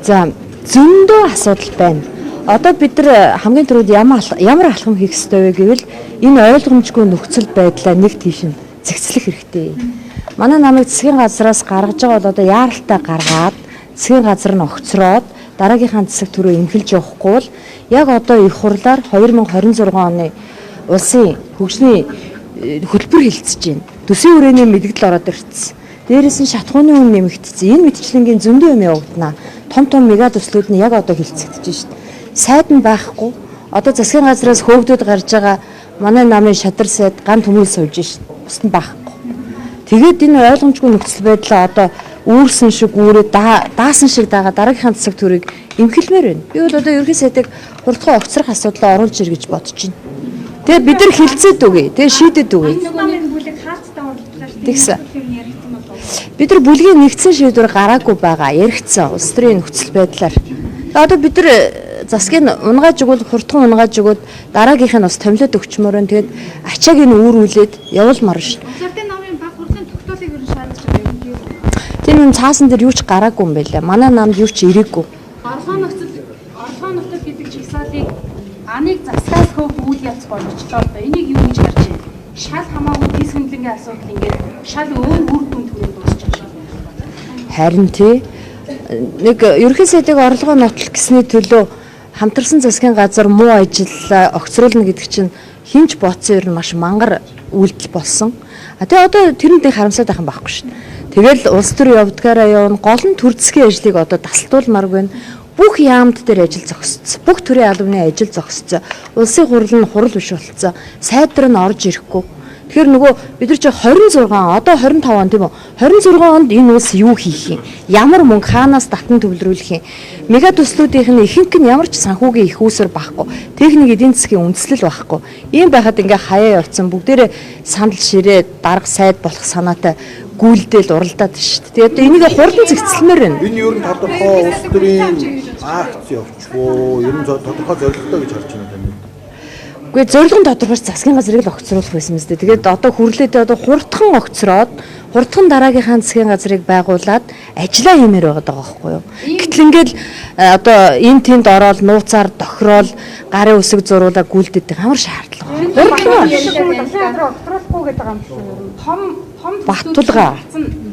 За, зөндөө асуудал байна. Одоо бид нар хамгийн түрүүнд ямар алхам хийх ёстой вэ гэвэл энэ ойлгомжгүй нөхцөл байдлаа нэг тийш нь зэгцлэх хэрэгтэй. Манай намыг засгийн газраас гаргаж байгаа бол одоо яаралтай гаргаад засгийн газар нь огцроод дараагийнхаа засаг төрөө эмхэлж явахгүй бол яг одоо их хурлаар 2026 оны улсын хөгжлийн хөтөлбөр хилцэж байна. Төсвийн хүрээний мэдгдэл ороод ирсэн. Дээрээс нь шатхууны үн нэмэгдсэн. Энэ мэтчлэнгийн зөндөө юм явагдана. Том том мега төслүүд нь яг одоо хилцэгдэж шít. Сайд нь байхгүй. Одоо засгийн газраас хөөгдөд гарч байгаа манай намын шадар сайд ган төмөл сууж шít. Бус нь байхгүй. Тэгээд энэ ойлгомжгүй нөхцөл байдлаа одоо үүрсэн шиг үүрээ даасан шиг дагаа дараагийнхаа засаг төрийг эмхэлмээр байна. Би бол одоо ерөнхий сайдыг хурдхан огцрох асуудлаа оруулж ир гэж бодож байна. Тэгээ бид нар хилцээд үгүй. Тэгээ шийдэд үгүй. Тэгсэн. Бид нар бүлгийн нэгдсэн шийдвэр гараагүй байгаа. Яригдсан улс төрийн нөхцөл байдлаар. Тэгээ одоо бид нар засгийг унгааж өгвөл хурдхан унгааж өгөөд дараагийнх нь бас томилоод өгчмөр байна. Тэгээд ачааг нь үүрүүлээд явуулмаар шин. Улс намын баг хурлын тогтоолыг ер нь шаардж байгаа юм. Тийм юм цаасан дээр юу ч гараагүй юм байлаа. Манай намд юу ч ирээгүй. Орлогын нөхцөл гэдэг чагсаалыг аныг засгаас хөөх үйл явц болгочлоо л да. Энийг юу гэж харж байна? Шал хамаагүй тийс хөндлөнгийн асуудал ингээд шал өөр үр дүн төрөнд дуусчих шиг. Харин тий нэг ерөнхий сайдыг орлогоо нотлох гэсний төлөө хамтарсан засгийн газар муу ажил огцруулна гэдэг чинь хинч бодсон ер нь маш мангар үйлдэл болсон. А тэгээ одоо тэрэнд нэг харамсаад байх юм байхгүй шүү дээ. Тэгэл улс төр явдгаараа явна. Гол нь төр засгийн ажлыг одоо тасалдуулмааргүй байна. Бүх яамд дээр ажил зогсцсон. Бүх төрийн албаны ажил зогсцсон. Улсын хурал нь хурал биш болцсон. Сайдар нь орж ирэхгүй. Тэгэхээр нөгөө бид нар чи 26 одоо 25 он тийм үү? 26 онд энэ улс юу хийх юм? Ямар мөнгө хаанаас татан төвлөрүүлэх юм? Мега төслүүдийнх нь ихэнх нь ямар ч санхүүгийн их үүсвэр байхгүй. Техник эдийн засгийн үндслэл байхгүй. Ийм байхад ингээ хаяа явцсан бүгдээрээ сандал ширээ дарга сайд болох санаатай гүйлдэл уралдаад шүү дээ. Тэгээд одоо энийг хурдан зэгцлэмээр байна. Энэ ер нь тодорхой улс төрийн акц явчихгүй. Ер нь тодорхой зорилготой гэж харж байна тань. Үгүй, зорилго нь тодорхой засгийн газрыг л огцруулах байсан мэт. Тэгээд одоо хүрлээдээ одоо хурдхан огцроод хурдхан дараагийнхаа засгийн газрыг байгуулад ажиллаа хиймээр байгаа даа байхгүй юу. Гэтэл ингээл одоо энэ тэнд ороод нууцаар тохироол гарын үсэг зуруулаа гүйлдэд ямар шаардлага вэ? Хурдлаа. Огцруулахгүй гэдэг юм шиг. Том том Баттулгаа.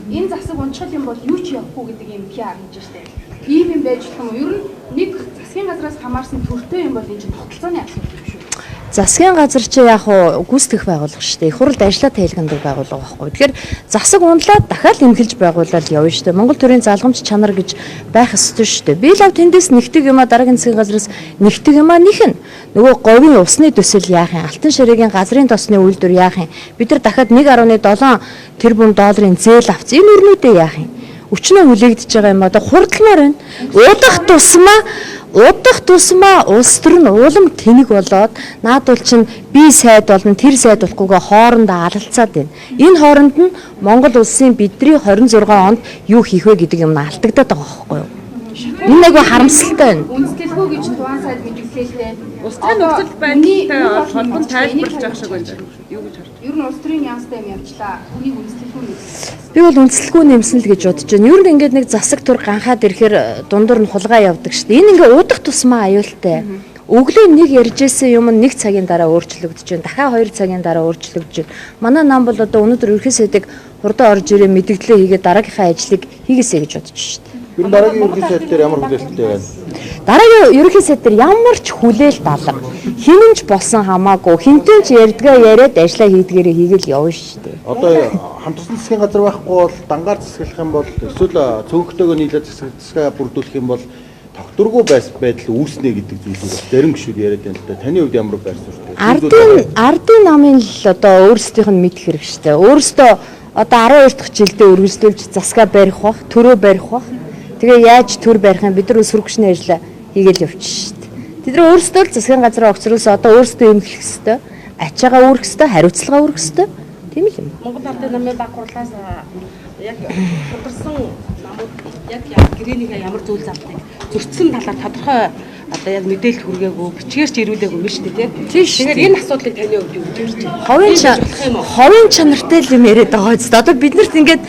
Энэ засаг унчхал юм бол юу ч явахгүй гэдэг юм PR хийж штэ. Ийм юм байж болох юм уу? Ер нь нэг засгийн газраас хамаарсан төртэй юм бол энэ чинь тогтолцооны асуудал юм шүү. Засгийн газар чи яг уу гүйцэтгэх байгууллага шүү дээ. Их хурлд ажиллаа тайлгандаг байгууллага байхгүй. Тэгэхээр засаг унлаад дахиад эмхэлж байгуулаад явна шүү дээ. Монгол төрийн залгамж чанар гэж байх ёстой шүү дээ. Би лав тэндээс нэгдэг юмаа дараагийн засгийн газраас нэгдэг юмаа нэхэн. Нөгөө говийн усны төсөл яах юм? Алтан ширээгийн газрын тосны үйлдвэр яах юм? Бид нар дахиад 1.7 тэрбум долларын зээл авц. Энэ өрнүүдээ яах юм? Өчнөө хүлээгдэж байгаа юм одоо хурдламаар байна. Удах тусмаа улс төр нь улам тэнэг болоод наадвал чинь би сайд болно тэр сайд болохгүйгээ хоорондоо алалцаад байна. Энэ хооронд нь Монгол улсын бидний 26 онд юу хийх вэ гэдэг юм нь алдагдаад байгаа байхгүй юу? Энэ айгүй харамсалтай байна. Үндэслэлгүй гэж тухайн сайд мэдгэлээ. Улс төрийн нөхцөл байдалтай холбон тайлбарлаж байгаа шиг байна. Юу гэж харж байна? Ер нь улс төрийн яанстай юм явчлаа. Үнийг үндэслэлгүй нэмсэн. Би бол үндэслэлгүй нэмсэн л гэж бодож байна. Ер нь ингээд нэг засаг төр ганхаад ирэхээр дундуур нь хулгай явдаг шүү дээ. Энэ ингээ удах тусмаа аюултай. Өглөө нэг ярьжсэн юм нэг цагийн дараа өөрчлөгдөж байна. Дахиад 2 цагийн дараа өөрчлөгдөж байна. Манай нам бол одоо өнөөдөр ерөнхий сайдыг хурдан орж ирээ мэдгэлээ хийгээд дараагийнхаа ажлыг хийгээсэй гэж бодож шүү дээ. Ер нь дараагийн ерөнхий сайд дээр ямар хүлээлттэй байна? Дараагийн ерөнхий сайд дээр ямар ч хүлээлт алга. Хинэн ч болсон хамаагүй. Хинтэн ч ярьдгаа яриад ажиллаа хийдгээрээ хийгээл явна шүү дээ. Одоо хамтарсан засгийн газар байхгүй бол дангаар засаглах юм бол эсвэл цөөнхтэйгөө нийлээд засгаа бүрдүүлэх юм бол тогтворгүй байдал үүснэ гэдэг зүйлийг бас зарим гишүүд яриад байна л да. Таны хувьд ямар байр суурьтай? Ардын намын л одоо өөрсдийнх нь мэдэх хэрэг шүү дээ. Өөрсдөө одоо 12 дахь жилдээ үргэлжлүүлж засгаа барих бах, төрөө барих бах. Тэгээ яаж төр барих юм? Бид нар сөргөчний ажлаа хийгээл явчих шүү дээ. Тэд нар өөрсдөө л засгийн газраа огцруулсан одоо өөрсдөө эмхлэх ёстой, ачаагаа үүрэх ёстой, хариуцлагаа үүрэх ёстой. Тийм л юм. Монгол Ардын намын баг хурлаас яг хамтарсан намууд яг гэрээнийхээ ямар зүйл залтыг зөрчсөн талаар тодорхой одоо яг мэдээлэл хүргээгүй, бичгээр ч ирүүлээгүй юм шүү дээ, тий. Тэгэхээр энэ асуудлыг таны хувьд юу гэж харж байна? Ховын чанартай л юм яриад байгаа биз дээ. Одоо биднэрт ингээд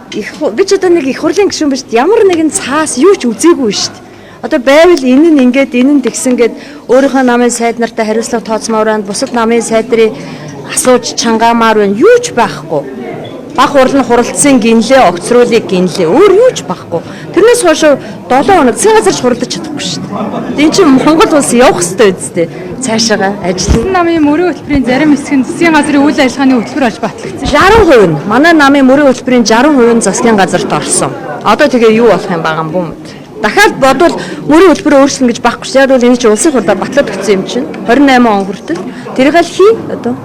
би ч одоо нэг их хурлын гишүүн биш, ямар нэгэн цаас юу ч үзээгүй шүү дээ. Одоо байвал энэ нь ингээд, энэ нь тэгсэн гээд өөрийнхөө намын сайд нартай хариуцлага тооцмоор байна. Бусад намын сайд нарын асууж чангаамаар байна. Юу ч байхгүй. Баг хурал нь хуралдсан гинлээ, огцруулыг гинлээ. Өөр юу ч байхгүй. Тэрнээс хойш 7 хоног засгийн газарч хуралдаж чадахгүй шүү дээ. Энэ чинь Монгол улс явах хэрэгтэй үстэй. Цаашаага ажиллана. Намын мөрийн хөтөлбөрийн зарим хэсэг нь засгийн газрын үйл ажиллагааны хөтөлбөр болж батлагдсан. 60% нь манай намын мөрийн хөтөлбөрийн 60% нь засгийн газарт орсон. Одоо тэгээ юу болох юм байгаа юм бүү мэд. Дахиад бодвол мөрийн хөтөлбөрөө өөрчилнө гэж байхгүй шүү. Яг бол энэ чинь улсын хурлаар батлаад өгсөн юм чинь 28 он хүртэл тэрийг л хий одоо.